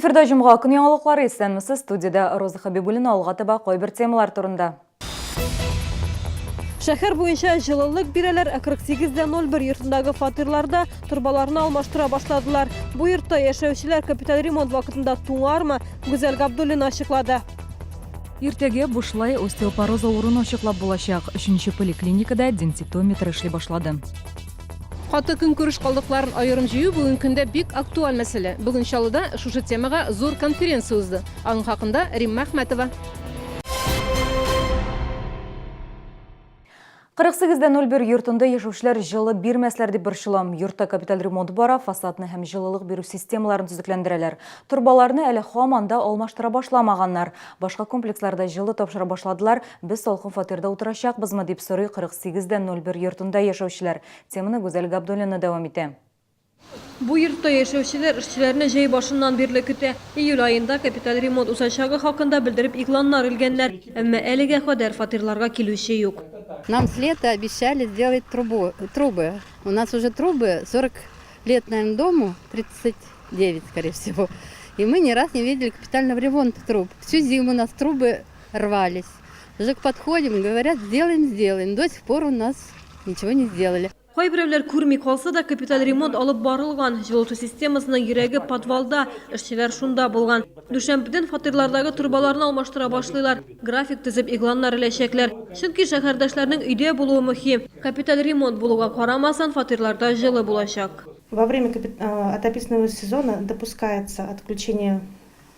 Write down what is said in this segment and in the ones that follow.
Эфирда җомга көн яңалыклары исәнмесез. Студиядә Роза Хабибуллина алга таба кайбер темалар турында. Шәһәр буенча җылылык бирәләр, ә 48.01 йортындагы фатирларда торбаларны алмаштыра башладылар. Бу йортта яшәүчеләр капиталь ремонт вакытында туңармы? Гүзәл Габдуллина ачыклады. Иртәгә бушлай остеопороз авыруын ачыклап булачак. Өченче поликлиникада денситометр эшли башлады. Каты көнкүреш калдыкларын аерым җыю бүгенге көндә бик актуаль мәсьәлә. Бүген Чаллыда шушы темага зур конференция узды. Аның хакында Римма Әхмәтова. 48.01 йортында яшәүчеләр җылы бирмәсләр дип борчылам. Йортта капиталь ремонт бара, фасадны һәм җылылык бирү системаларын төзекләндерәләр. Торбаларны әле һаман да алмаштыра башламаганнар. Башка комплексларда җылы тапшыра башладылар, без салкын фатирда утырачакбызмы, дип сорый 48.01 йортында яшәүчеләр. Теманы Гүзәл Габдуллина дәвам итә. Бу йортта яшәүчеләр эшчеләрне җәй башыннан бирле көтә. Июль аенда капиталь ремонт узачагы хакында белдереп игъланнар элгәннәр. Әмма әлегә кадәр фатирларга килүче юк. Нам с лета обещали сделать трубу, трубы. У нас уже трубы 40 лет, наверное, дому, 39, скорее всего. И мы ни раз не видели капитального ремонта труб. Всю зиму у нас трубы рвались. Уже подходим, говорят, сделаем, сделаем. До сих пор у нас ничего не сделали. Кайберәүләр күрми калса да, капиталь ремонт алып барылган. Җылыту системасының йөрәге подвалда, эшчеләр шунда булган. Дүшәмбедән фатирлардагы торбаларны алмаштыра башлыйлар. График төзеп игъланнар эләчәкләр. Чөнки шәһәрдәшләрнең өйдә булуы мөһим. Капиталь ремонт булуга карамасан, фатирларда җылы булачак. Во время отопительного сезона допускается отключение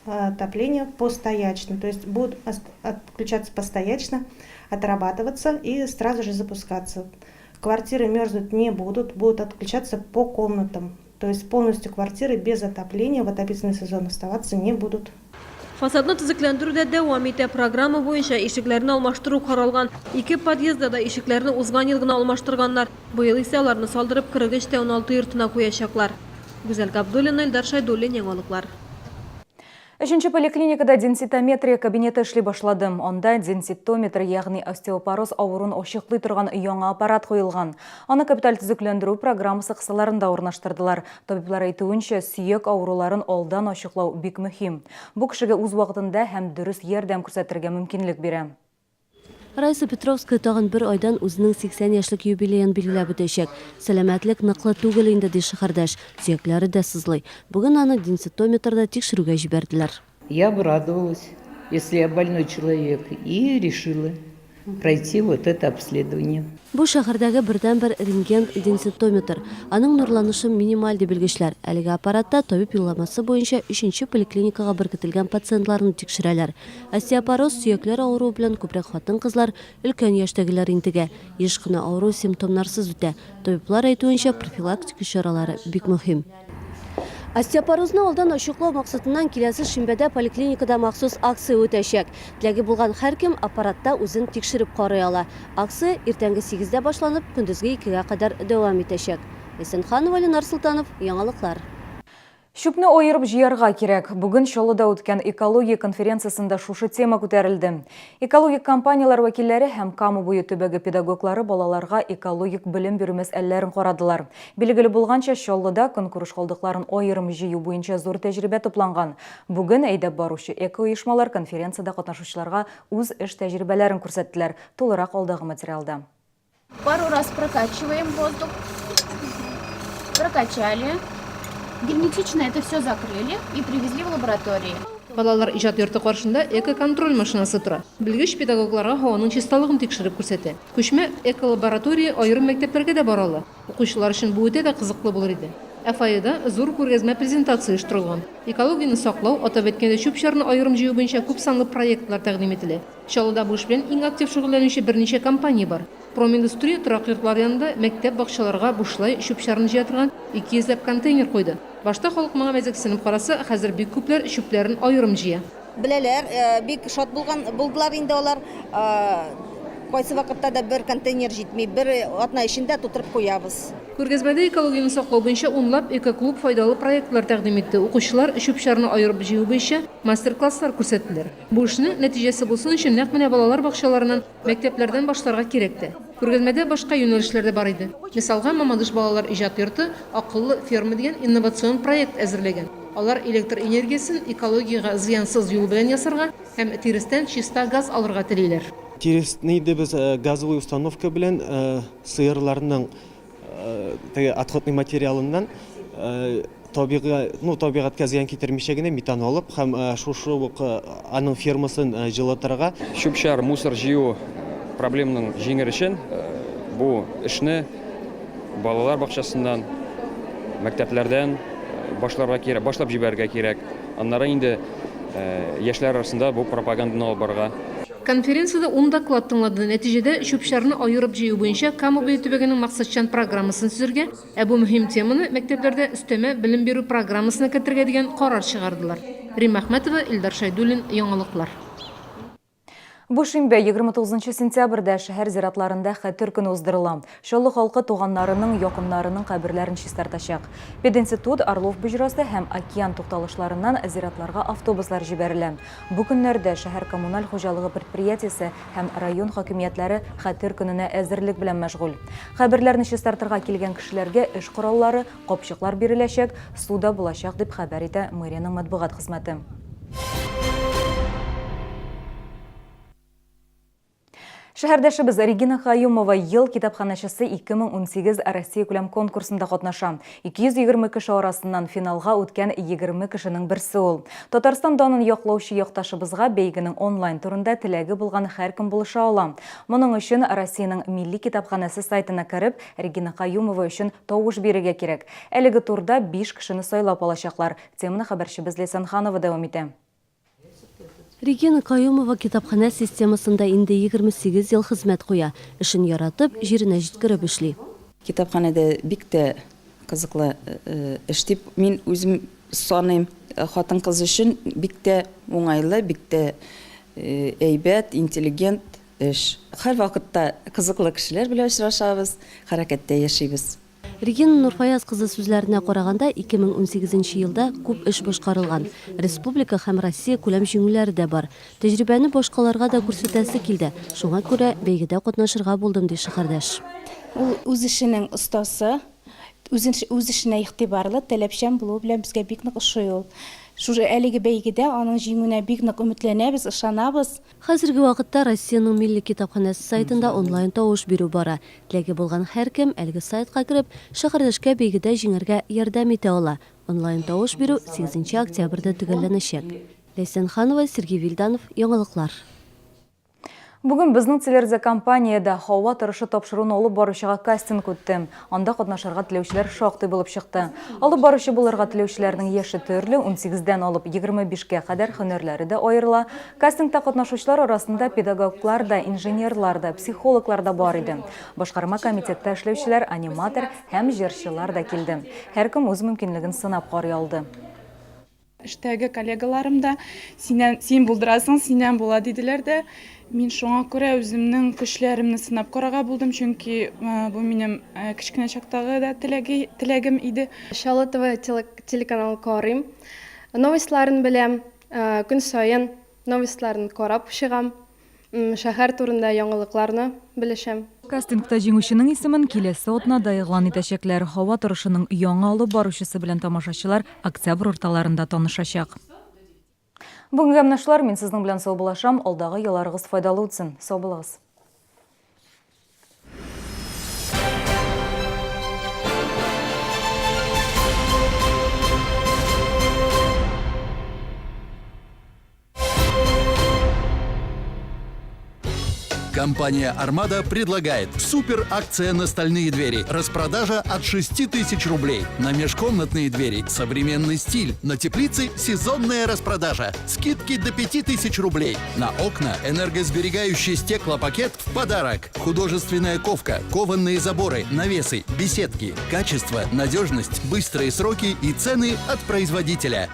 отопления постоячно, то есть будут отключаться постоячно, отрабатываться и сразу же запускаться. Квартиры мерзнуть не будут, будут отключаться по комнатам. То есть полностью квартиры без отопления в отопительный сезон оставаться не будут. Фасадны төзекләндерү дә дәвам итә. Программа буенча ишекләрне алмаштыру каралган. Ике подъездда да ишекләрне узган ел гына алмаштырганнар. Быел исә аларны салдырып 43 тә 16 йортына куячаклар. Гүзәл Габдуллина, Илдар Шәйдуллин, Яңалыклар. Өченче поликлиникада денситометрия кабинеты эшли башлады. Анда денситометр, ягъни остеопороз авыруын ачыклый торган яңа аппарат куелган. Аны капиталь төзекләндерү программасы кысаларында урнаштырдылар. Табиблар әйтүенчә, сөяк авыруларын алдан ачыклау бик мөһим. Бу кешегә үз вакытында һәм дөрес ярдәм күрсәтергә мөмкинлек бирә. Раиса Петровская тагын бер айдан үзенең 80 яшьлек юбилеен билгеләп үтәчәк. Сәламәтлек ныклы түгел инде, ди шәһәрдәш. Сөякләре дә сызлый. Бүген аны денситометрда тикшерүгә җибәрделәр. Я обрадовалась, если я больной человек, и решила пройти вот это обследование. Бу шәһәрдәге бердәнбер рентген-денситометр. Аның нурланышы минималь, ди белгечләр. Әлеге аппаратта табиб юлламасы буенча өченче поликлиникага беркетелгән пациентларны тикшерәләр. Остеопороз, сөякләр авыруы белән күбрәк хатын-кызлар, өлкән яшьтәгеләр интегә. Еш кына авыру симптомнарсыз үтә. Табиблар әйтүенчә, профилактика чаралары бик мөһим. Остеопорозны алдан ачыклау максатыннан киләсе шимбәдә поликлиникада махсус акция үтәчәк. Теләге булган һәркем аппаратта үзен тикшереп карый ала. Акция иртәнге сигездә башланып, көндезге икегә кадәр дәвам итәчәк. Ләйсән Ханова, Ленар Солтанов, Яңалыклар. Чүпне аерып җыярга кирәк. Бүген Чаллыда үткән экология конференциясендә шушы тема күтәрелде. Экологик компанияләр вәкилләре һәм Кама буе төбәге педагоглары балаларга экологик белем бирү мәсьәләләрен карадылар. Билгеле булганча, Чаллыда көнкүреш калдыкларын аерым җыю буенча зур тәҗрибә тупланган. Бүген әйдәп баручы экооешмалар конференциядә катнашучыларга үз эш тәҗрибәләрен күрсәттеләр. Тулырак алдагы материалда. Пару раз прокачиваем воздух. Прокачали. Герметично это все закрыли и привезли в лабораторию. Балалар иҗат йорты каршында экоконтроль машинасы тора. Белгеч педагогларга һаваның чисталыгын тикшереп күрсәтә. Күчмә эколаборатория аерым мәктәпләргә дә бара ала. Укучылар өчен бу үтә дә кызыклы булыр иде. Ә фойеда зур күргәзмә-презентация оештырылган. Экологияне саклау, атап әйткәндә, чүп-чарны аерым җыю буенча күпсанлы проектлар тәкъдим ителә. Чаллыда бу эш белән иң актив шөгыльләнүче берничә компания бар. Проминдустрия торак йортлар янында мәктәп-бакчаларга бушлай чүп-чарны җыя торган 200 ләп контейнер куйды. Башта халык моңа мәзәксенеп караса, хәзер бик күпләр чүпләрен аерым җыя. Беләләр, бик шат булган булдылар инде алар. Кайсы вакытта да бер контейнер җитми, бер атна эчендә тутырып куябыз. Күргәзмәдә экологияне саклау буенча унлап экоклуб файдалы проектлар тәкъдим итте. Укучылар чүп-чарны аерып җыю буенча мастер-класслар күрсәттеләр. Бу эшнең нәтиҗәсе булсын өчен нәкъ менә балалар бакчаларыннан, мәктәпләрдән башларга кирәк тә. Күргәзмәдә башка юнәлешләр дә бар иде. Мисалга, Мамадыш балалар иҗат йорты Акыллы ферма дигән инновацион проект әзерләгән. Алар электр энергиясен экологиягә зыянсыз юл белән ясарга һәм тирестән чиста газ алырга телиләр. Тиресне инде без газовый установка белән сыерларның теге отходный материалыннан табигый, ну, табигатькә зыян китермичә генә метан алып һәм шушы ук аның фермасын җылытырга. Чүп-чар, мусор җыю проблемның җиңер өчен бу эшне балалар бакчасыннан, мәктәпләрдән башларга кирәк, башлап җибәрергә кирәк. Аннары инде яшьләр арасында бу пропаганданы алып барырга. Конференциядә ун доклад тыңлады. Нәтиҗәдә, чүп-чарны аерып җыю буенча Кама буе төбәгенең максатчан программасын төзергә, ә бу мөһим теманы мәктәпләрдә өстәмә белем бирү программасына кертергә дигән карар чыгардылар. Римма Әхмәтова, Илдар Шәйдуллин, Яңалыклар. Бу шимбә, 29 сентябрьдә шәһәр зиратларында Хәтер көне уздырыла. Чаллы халкы туганнарының, якыннарының каберләрен чистартачак. Пединститут, Орлов боҗрасы һәм Океан тукталышларыннан зиратларга автобуслар җибәрелә. Бу көннәрдә шәһәр коммуналь хуҗалыгы предприятиесе һәм район хакимиятләре Хәтер көненә әзерлек белән мәшгуль. Каберләрне чистартырга килгән кешеләргә эш кораллары, капчыклар биреләчәк, су да булачак, дип хәбәр итә мэриянең матбугат хезмәте. Шәһәрдәшебез Регина Каюмова Ел китапханәчесе 2018 Россиякүләм конкурсында катнаша. 220 кеше арасыннан финалга үткән 20 кешенең берсе ул. Татарстан данын яклаучы якташыбызга бәйгенең онлайн турында теләге булган һәркем булыша ала. Моның өчен Россиянең Милли китапханәсе сайтына кереп, Регина Каюмова өчен тавыш бирергә кирәк. Әлеге турда биш кешене сайлап алачаклар. Теманы хәбәрчебез Ләйсән Ханова дәвам итә. Регина Каюмова китапханә системасында инде 28 ел хезмәт куя. Эшен яратып, җиренә җиткереп эшли. Китапханәдә бик тә кызыклы эш дип мин үзем саныйм. Хатын-кыз өчен бик тә уңайлы, бик тә әйбәт, интеллигент эш. Һәрвакытта кызыклы кешеләр белән очрашабыз, хәрәкәттә яшибез. Регина Нурфаяз кызы сүзләренә караганда, 2018 нче елда күп эш башкарылган. Республика һәм Россия күләм җиңүләре дә бар. Тәҗрибәне башкаларга да күрсәтәсе килде, шуңа күрә бәйгедә катнашырга булдым, ди шәһәрдәш. Ул үз эшенең остасы, үз эшенә игътибарлы, таләпчән булуы белән безгә бик нык ошый ул. Шушы әлеге бәйгедә аның җиңүенә бик нык өметләнәбез, ышанабыз. Хәзерге вакытта Россиянең Милли китапханәсе сайтында онлайн тавыш бирү бара. Теләге булган һәркем, әлеге сайтка кереп, шәһәрдәшкә бәйгедә җиңәргә ярдәм итә ала. Онлайн тавыш бирү сигезенче октябрьдә төгәлләнәчәк. Ләйсән Ханова, Сергей Вильданов, Яңалыклар. Бүген безнең телерадиокомпаниядә Һава торышы тапшыруын алып баручыга кастинг үтте. Анда катнашырга теләүчеләр шактый булып чыкты. Алып баручы булырга теләүчеләрнең яше төрле, унсигездән алып 25 кә кадәр, һөнәрләре дә аерыла. Кастингта катнашучылар арасында педагоглар да, инженерлар да, психологлар да бар иде. Башкарма комитетта эшләүчеләр, аниматор һәм җырчылар да килде. Һәркем үз мөмкинлеген сынап карый алды. Эштәге коллегаларым да, синнән, син булдырасың, синнән була диделәр дә. Мин шуңа күрә үземнең көчләремне сынап карарга булдым, чөнки бу минем кечкенә чактагы да теләге, теләгем иде. Чаллы ТВ телеканалын карыйм, новостьларын беләм, көн саен новостьларын карап чыгам. Шәһәр турында яңалыкларны белешәм. Кастингта җиңүченең исемен киләсе атнада игълан итәчәкләр. Һава торышының яңа алып баручысы белән тамашачылар октябрь урталарында танышачак. Бүгенгә менә шулар. Мин сезнең белән саубуллашам. Алдагы ялларыгыз файдалы үтсен. Сау булыгыз. Компания «Армада» предлагает супер акция на стальные двери. Распродажа от 6000 рублей. На межкомнатные двери современный стиль. На теплице сезонная распродажа. Скидки до 5000 рублей. На окна энергосберегающий стеклопакет в подарок. Художественная ковка, кованные заборы, навесы, беседки. Качество, надежность, быстрые сроки и цены от производителя.